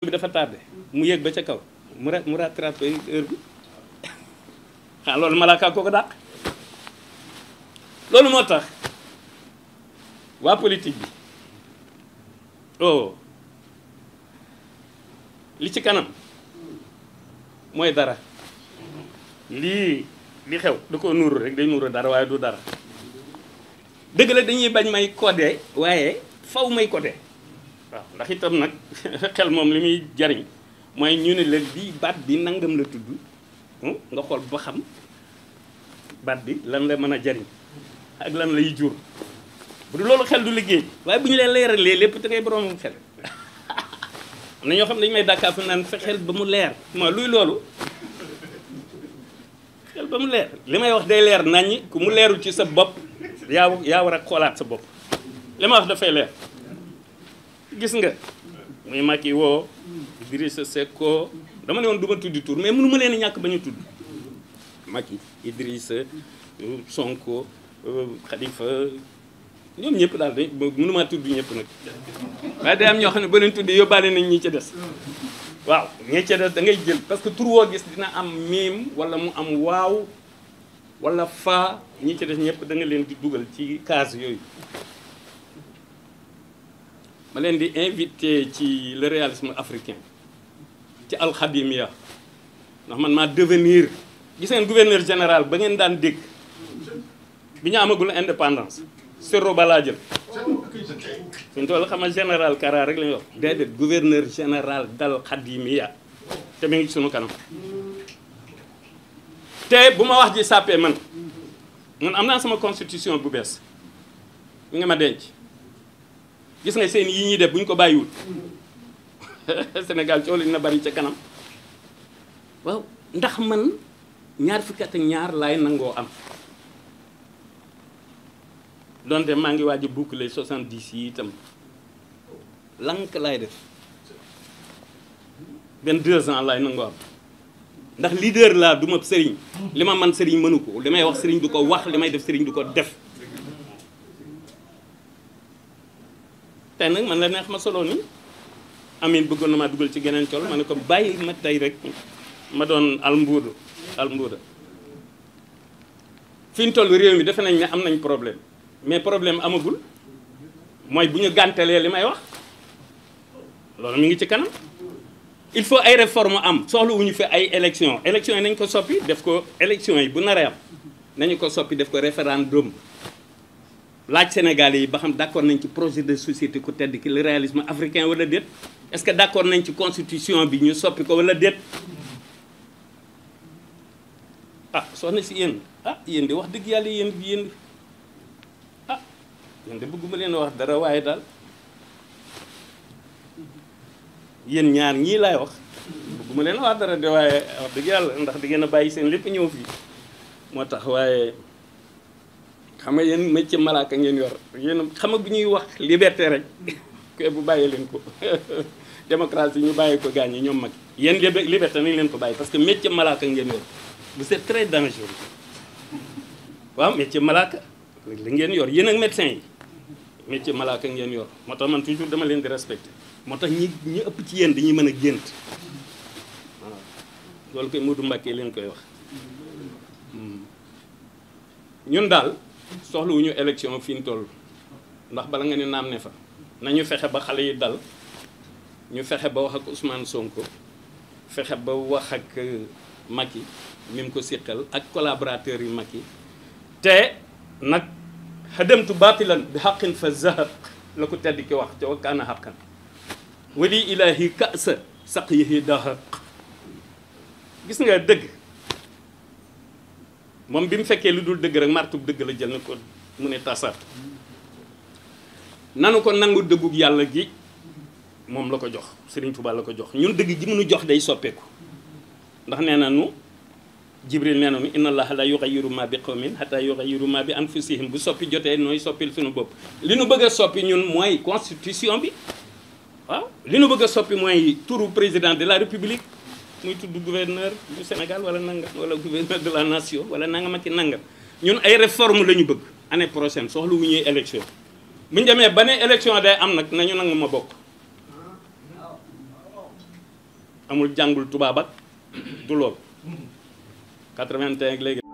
bi dafa tardé mu yéeg ba ca kaw mu rattrapé heure bi xanaa loolu malaaka ko dàq. loolu moo tax waa politique bi li ci kanam mooy dara lii li xew da ko nuuru rek day nuuru dara waaye du dara dëgg la dañuy bañ may codé waaye faw may codé waaw ndax itam nag xel moom li muy jariñ mooy ñu ne la bii baat bi nangam la tudd nga xool ba xam baat bi lan la mën a jariñ ak lan lay jur bu du loolu xel du liggéey waaye bu ñu leen leeralee lépp te ngay borom xel am na ñoo xam ne dañu may dàkkaafu naan fexeel ba mu leer moo luy loolu xel ba mu leer li may wax day leer naññi ku mu leerul ci sa bopp yaa war a xoolaat sa bopp li ma wax dafay leer gis nga muy Macky woo Idrissa Seck ko dama ne woon du ma tuddi tur mais mënu ma leen ñàkk ba ñu tudd Macky Idrissa Sonko Khalifa ñoom ñëpp daal de mënumaa tudd ñëpp nag waaye day am ñoo xam ne ba leen tuddee yóbbaale nañ ñi ca des waaw ñi ca des da ngay jël parce que tur woo gis dina am miim wala mu am waaw wala faa ñi ca des ñëpp da nga leen di dugal ci case yooyu ma leen di invité ci le réalisme africain ci alxadimia ndax man maa devenir gis ngeen gouverneur général ba ngeen daan dégg bi ñu amagul indépendance Serro Ba laa jël suñu tool xam nga général Kara rek la ñuy wax déedéet gouverneur général dal xadimia te mi ngi sunu kanam te bu ma wax ji sàppee man am naa sama constitution bu bees mi nga ma denc gis nga seen yi ñuy def bu ñu ko bàyyiwul Sénégal coow li na bari ca kanam waaw ndax man ñaar fukki at ak ñaar laay nangoo am donte maa ngi waaj a boucler 70 yi itam lank laay def 22 ans laay nangoo am ndax leader laa du ma sëriñ li ma man sëriñ mënu ko li may wax sëriñ du ko wax li may def sëriñ du ko def tey nag man la neex ma solo ni Amine bëggoon na maa dugal ci geneen col ma ne ko bàyyi ma tey rek ma doon almbuuda fi ñu toll réew mi defe nañ ne am nañ problème mais problème amagul mooy bu ñu gàntalee li may wax loolu mi ngi ci kanam il faut ay réforme am soxlawuñu fi ay élection yi nañ ko soppi def ko élection yi bu naree am nañu ko soppi def ko référendum laaj Sénégalais yi ba xam d'accord nañ ci projet de société ku tedd ki le réalisme africain wala déet est-ce que d'accord nañ ci constitution bi ñu soppi ko wala déet soxna si yéen yéen di wax dëgg yàlla yéen yéen de bëgguma leen wax dara waaye daal yéen ñaar ñii laay wax bëgguma leen wax dara de waaye wax dëgg yàlla ndax di ngeen a bàyyi seen lépp ñëw fii moo tax waaye xam nga yéen métier malaaka ngeen yor yéen xam nga bu ñuy wax liberté rek ko bu bàyyi leen ko démocratie ñu bàyyi ko gaañ yi ñoom mag yéen liberté nañ leen ko bàyyi parce que métier malaaka ngeen yor vous êtes très dangereux waaw métier malaaka li ngeen yor yéen ak médecin yi métier malaaka ngeen yor moo tax man toujours dama leen di respecté moo tax ñi ëpp ci yéen dañuy mën a gént waaw loolu koy Modou Mbacké leen koy wax ñun daal soxlawuñu élection fi ñu toll ndax bala nga ne naam ne fa nañu fexe ba xale yi dal ñu fexe ba wax ak Ousmane Sonko fexe ba wax ak Macky mi mu ko siqal ak collaborateurs yi Macky te nag xadamtu baatilan bi xaqin fa zahaq la ko tedd ki wax te wa kaana xaqan wali ilahi kasa saq yihi dahaq gis nga dëgg moom bi mu fekkee lu dul dëgg rek martub dëgg la jël na ko mu ne tasar nanu ko nangu dëggug yàlla gi moom la ko jox Serigne Touba la ko jox ñun dëgg gi mënu jox day soppeeku ndax nee na nu Jibril nee na nu inna allaha la yughayyiru ma bi qawmin hatta yughayyiru ma bi anfusihim bu soppi jotee nooy soppil suñu bopp li nu bëgg a soppi ñun mooy constitution bi waaw li nu bëgg a soppi mooy turu président de la république muy tudd gouverneur du Sénégal wala nangam wala gouverneur de la nation wala nangam ak i nangam ñun ay réforme la ñu bëgg année prochaine soxla wu ñuy élection bu ñu demee ba ne élection day am nag nañu nangu ma bokk amul jàngul tubaab ak du lool 81 ak léegi